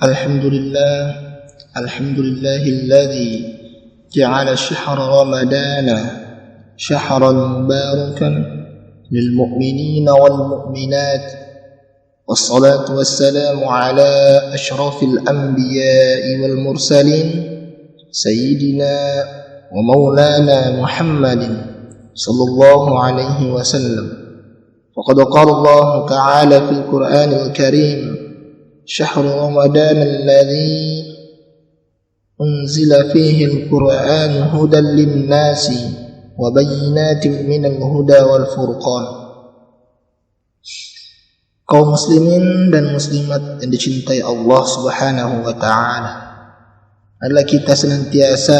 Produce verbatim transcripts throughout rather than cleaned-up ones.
الحمد لله، الحمد لله الذي جعل شهر رمضان شهرا مباركا للمؤمنين والمؤمنات، والصلاة والسلام على أشرف الأنبياء والمرسلين سيدنا ومولانا محمد صلى الله عليه وسلم. فقد قال الله تعالى في القرآن الكريم: شهر رمضان الذي أنزل فيه القرآن هدى للناس وبينات من الهدى والفرقان. Kaum muslimin dan muslimat yang dicintai Allah Subhanahu wa Ta'ala, adalah kita senantiasa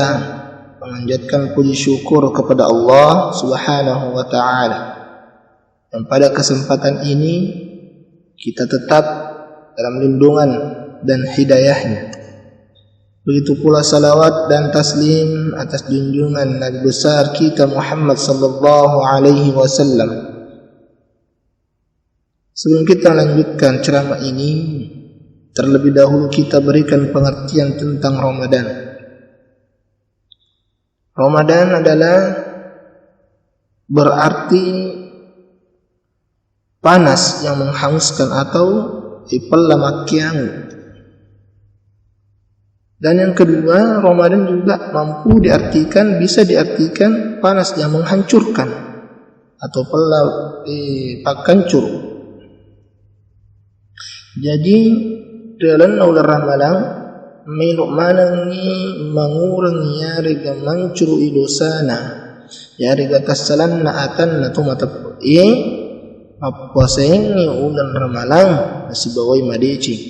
memanjatkan puji syukur kepada Allah Subhanahu wa Ta'ala, dan pada kesempatan ini kita tetap dalam lindungan dan hidayahnya. Begitu pula salawat dan taslim atas junjungan Nabi besar kita Muhammad sallallahu alaihi wasallam. Sebelum kita lanjutkan ceramah ini, terlebih dahulu kita berikan pengertian tentang Ramadan. Ramadan adalah berarti panas yang menghanguskan atau ipella makkiangu. Dan yang kedua, Ramadan juga mampu diartikan, bisa diartikan panas yang menghancurkan atau pella, eh, pakkancuru. Jadi, ri lalenna uleng Ramalang, melo manengngi mangureng iyarega mancuru'i dosana, iyarega tassalanna atanna to mateppe'e, mappuasaengngi uleng Ramalang nasibawai madeceng.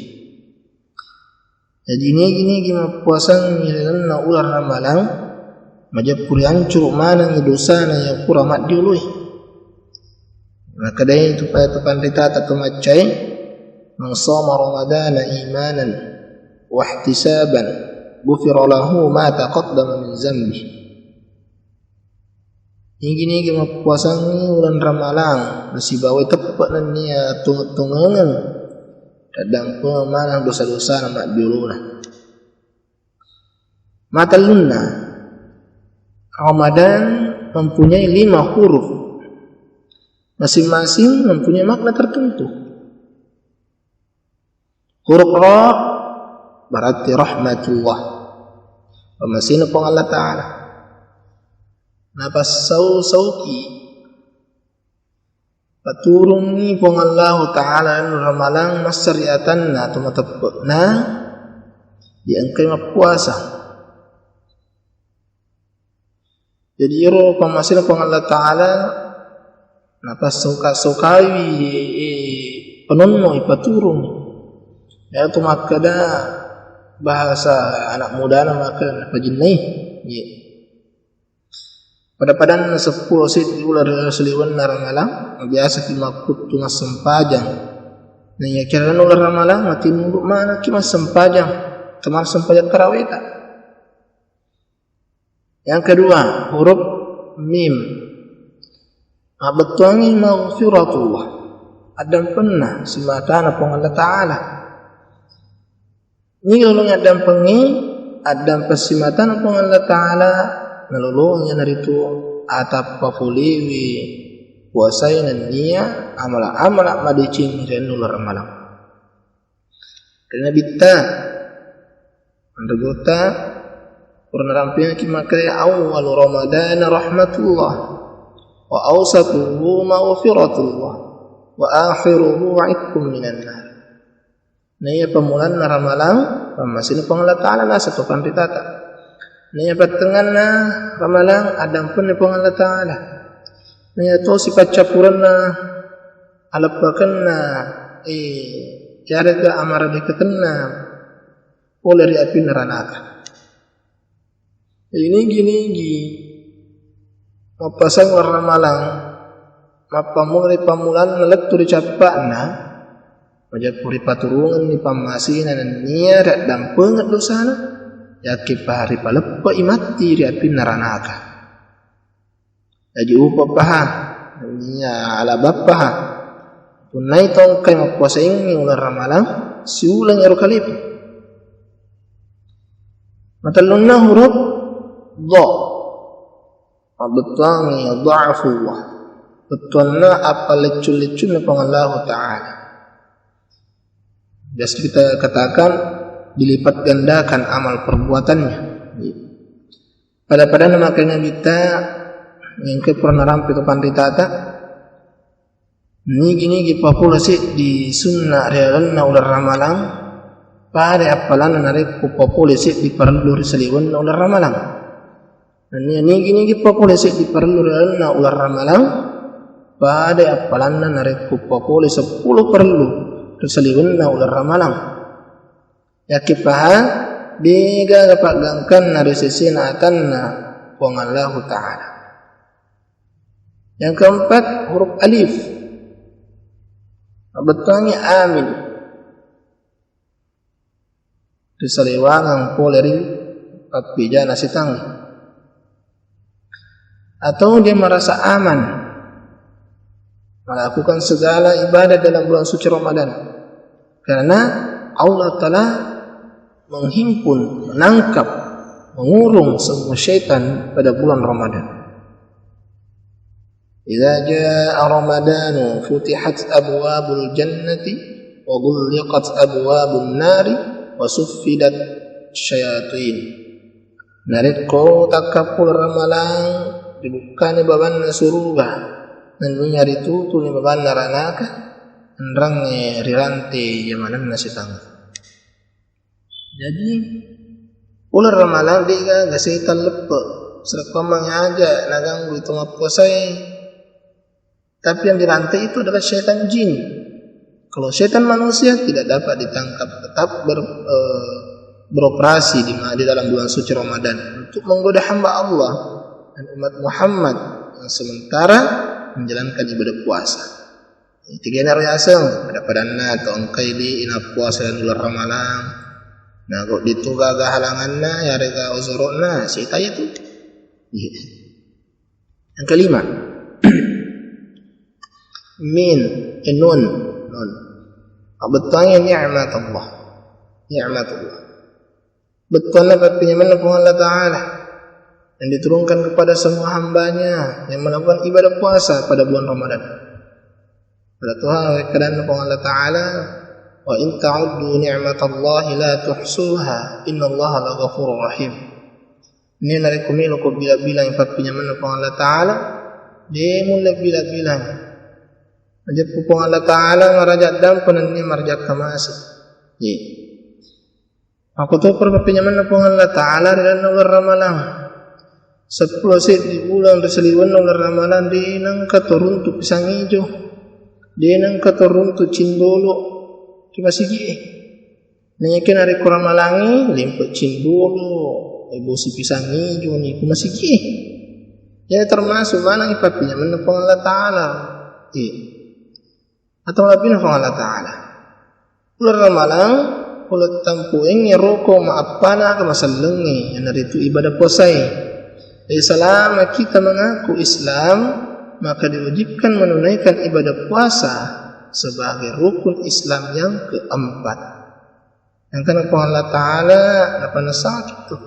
Jaji, nigi-nigi mappuasangngi lalenna uleng Ramalang, majeppu riancuru manengngi dosana iya pura maddioloe. Makkedai tu pa-, tu panritata to maccae, "Man shoma Ramadana imanan wahtisaban, ghufira lahu ma taqaddama min zambi." Nigi-nigi mappuasangngi uleng Ramalang, nasibawai teppe' nennia tongeng-tongengeng, daddampengeng maneng dosa-dosana maddiolona. Matellunna, Ramadan mempunyai lima huruf. Masing-masing mempunyai makna tertentu. Huruf ra berarti rahmatullah, pammasena Puang Allah Ta'ala. Napassau-sauki, paturungngi Puang Allahu Ta'ala anu Ramalang massari atanna atau mateppe'na, diengkai mappuasa. Jadi, iyaro pammasena Puang Allah Ta'ala napassauka-saukawi, eh, penonno ipaturung. Iyatu makkeda bahasa anak mudana makkeda napajinnai. Iya. Pada-padanna seppulo seddi uleng ri saliwenna Ramalang, biasaki makkuttu massempajang. Naiyakiya lalenna uleng Ramalang, matinulu manekki massempajang, temassempajang taraweta. Yang kedua, huruf mim. Mabbettuangngi maghfiratullah. Addampenna simatana Puang Allah Ta'ala. Niga lolongi addampengngi, addampeng simatana Puang Allah Ta'ala, nalolongi iyanaritu atappa polewi puasae nennia amala-amala madeceng ri annulla Ramalang. Ri Nabitta, anre gota, pura narampengaki makkeda, "Awwalu Ramadana rahmatullah, wa awsatuhu maghfiratullah, wa akhiruhu itqun minan nar." Naiya pammulanna Ramalang, pammasena Puang Allah Ta'ala, naseng to panritata. Naiya pattengnganna Ramalang, addampenna Puang Allah Ta'ala. Naiya tosi paccappurenna, aleppakenna, eh, iyarega amaradekakenna pole ri api naranaka. Jadi, nigi-nigi mappasang Ramalang, mappammula ri pammulanna lettu ri cappa'na, majeppu ripaturungenni pammasena nennia riaddampengeng dosana, yakkippa ripaleppe'i matti ri api naranaka. Jaji, upa paha, nennia ala bappaha. Punnai tongkai mappuasaengngi uleng Ramalang, siuleng ero kalepi. Matellunna huruf dha. Mabbettuangngi dha'fullah. Bettuanna appaleccu-leccunna Puang Allahu Ta'ala. Biasa kita katakan dilipat gandakan amal perbuatannya. Pada-pada namakenga kita yang ke pernah rampe ke panritata, nigi-nigi papole seddi sunna ri lalenna uleng ramalang, pada appalanna narekko papole seddi parellu ri saliwenna uleng ramalang. Nennia nigi-nigi papole seddi parellu ri lalenna uleng ramalang, pada appalanna narekko papole seppulo parellu ri saliwenna uleng ramalang. Yakkipahang, degaga paggangkanna ri sesena atanna Puang Allahu Ta'ala. Yang keempat, huruf alif. Mabbettuangngi amin. Ri saliwangeng pole ri pappijana sitangnge. Atau dia merasa aman melakukan segala ibadah dalam bulan suci Ramadan. Karena Allah Ta'ala menghimpun, menangkap, mengurung semua syaitan pada bulan Ramadan. Idza jaa Ramadanu futihat abwabul jannati wa ghulliqat abwabun nari wa suffidat syayatin. Narekko takkappuleng ramalang, ribukkani babanna suruga, nennia ritutuni babanna ranaka, enrangnge rirante yamanenna setang. Jadi, uleng ramalang de'gaga setang leppe, sarekkoammengngi aja naganggu itu mappuasae. Tapi yang dirantai itu adalah setan jin. Kalau setan manusia tidak dapat ditangkap, tetap ber-, eh, beroperasi di, di dalam bulan suci Ramadan untuk menggoda hamba Allah dan umat Muhammad yang sementara menjalankan ibadah puasa. Tiga naro yaseng, pada-padanna atau engkai di ina puasa dan uleng ramalang. Nah, kok ditu gaga halanganna, yarega ozoro'na, setan itu. Iya. Yang kelima, min, eh, nun, nun. Mabbettuangngi ni'matullah. Ni'matullah. Bettuanna pappinyamenna Puang Allah Ta'ala yang diturunkan kepada semua hambanya yang melakukan ibadah puasa pada bulan Ramadan. Pada Tuhan, kadanna Puang Allah Ta'ala, "Wa in ta'uddu ni'matallahi la tuhsuha, innallaha laghafurur rahim." Ini narekko melo ko bilang-bilang pappinyamenna Puang Allah Ta'ala, de mulle bilang-bilang. Aja Puang Allah Ta'ala maraja dampa nennia maraja kamase. Ye. Makkutoparo pappinyamenna Puang Allah Ta'ala ri lalenna uleng ramalang. Seppulo seddi uleng ri saliwenna uleng ramalang, de nengka to runtu pisang ijo, de nengka to runtu cindolo ri masigi'e. Naiyakia narekko ramalangngi, lempe cindolo, eh, bosi pisang ijo ni ku masigi'e. Jadi termasuk maneng pappinyamenna Puang Allah Ta'ala. Eh. Atau malebbina Puang Allah Ta'ala. Uleng ramalang, uleng tampuengnge roko maappana aga masellengnge, iyanaritu ibadah puasae. Jadi selama kita mengaku Islam, maka diwajibkan menunaikan ibadah puasa sebagai rukun Islam yang keempat. Yang kena Puang Allah Ta'ala, apa nasakit tu?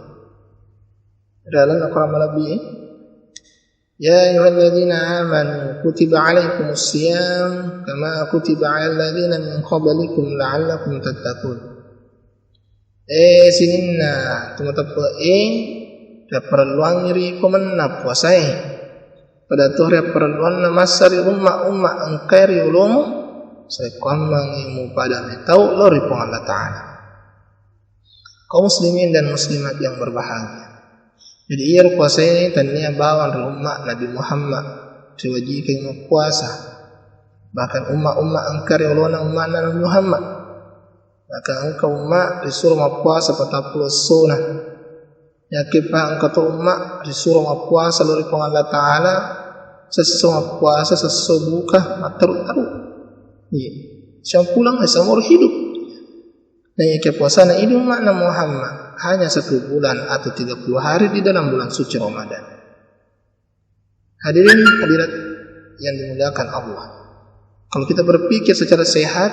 Dalam Al-Quran malebbi, eh? يا أيها الذين آمنوا كتب عليكم الصيام كما كتب على الذين من قبلكم لعلكم تتقون. Eh, sininna tumateppe'e, riapparelluangngi ri komenna puasae. Pada to riapparelluanna massa ri umma-umma engkae ri olomu, sarekkoammengngi mupada metau lao ri Puang Allah Ta'ala. Kaum muslimin dan muslimat yang berbahagia. Jadi, iyaro puasae tennia bawang ri umma Nabi Muhammad riwajikangngi mappuasa. Bahkan umma-umma engka ri olona umma'na Nabi Muhammad. Bahkan engka umma risuro mappuasa patappulo essona. Yakipa engka to umma risuro mappuasa lao ri Puang Allah Ta'ala, sesso mappuasa, sesso buka, matteru-teru. Iya. Siampulang seumur hidup. Dan yakiya puasana idi umma'na Muhammad hanya satu bulan atau tiga puluh hari di dalam bulan suci Ramadan. Hadirin hadirat yang dimuliakan Allah, kalau kita berpikir secara sehat,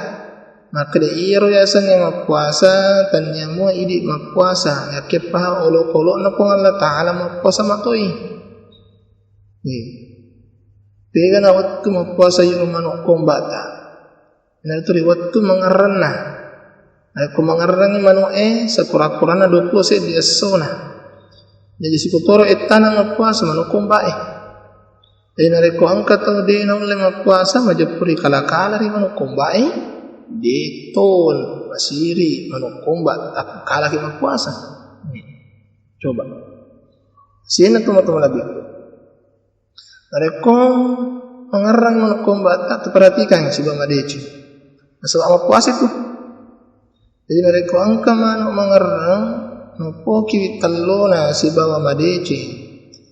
Makkeda iyaro yasengnge mappuasa, tennia mua idi mappuasa, yakke paha olokolo'na Puang Allah Ta'ala mappuasa matoi. Iya. Tegana wettu mappuasa iyaro manu kombata. Iyanaritu ri wettu mangerrenna. Narekko mangerrengngi manu'e, sakura-kuranna dua pulo seddi essona. Jaji sikutoro ettana mappuasa manu komba'e. Jadi narekko engka tau de naulle mappuasa, majeppu ri kala-kala ri manu komba'e, deton masiri manu komba, tapi kalaki mappuasa. Coba. Siena tu matu malabbi. Narekko mangerreng manu kombata, tu perhatikan sibawa madeceng. Nasaba mappuasa tu. Jadi narekko engka manu mangerreng, noppokiwi tellona sibawa madeceng,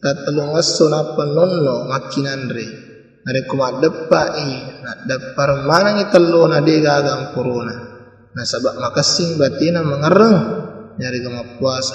tattellu ngesso nappa nonno makkinanre. Narekko maddeppai, naddeppar manengngi tellona de gaga amporona. Nasaba makessing batena mangerreng, yarega mappuasa.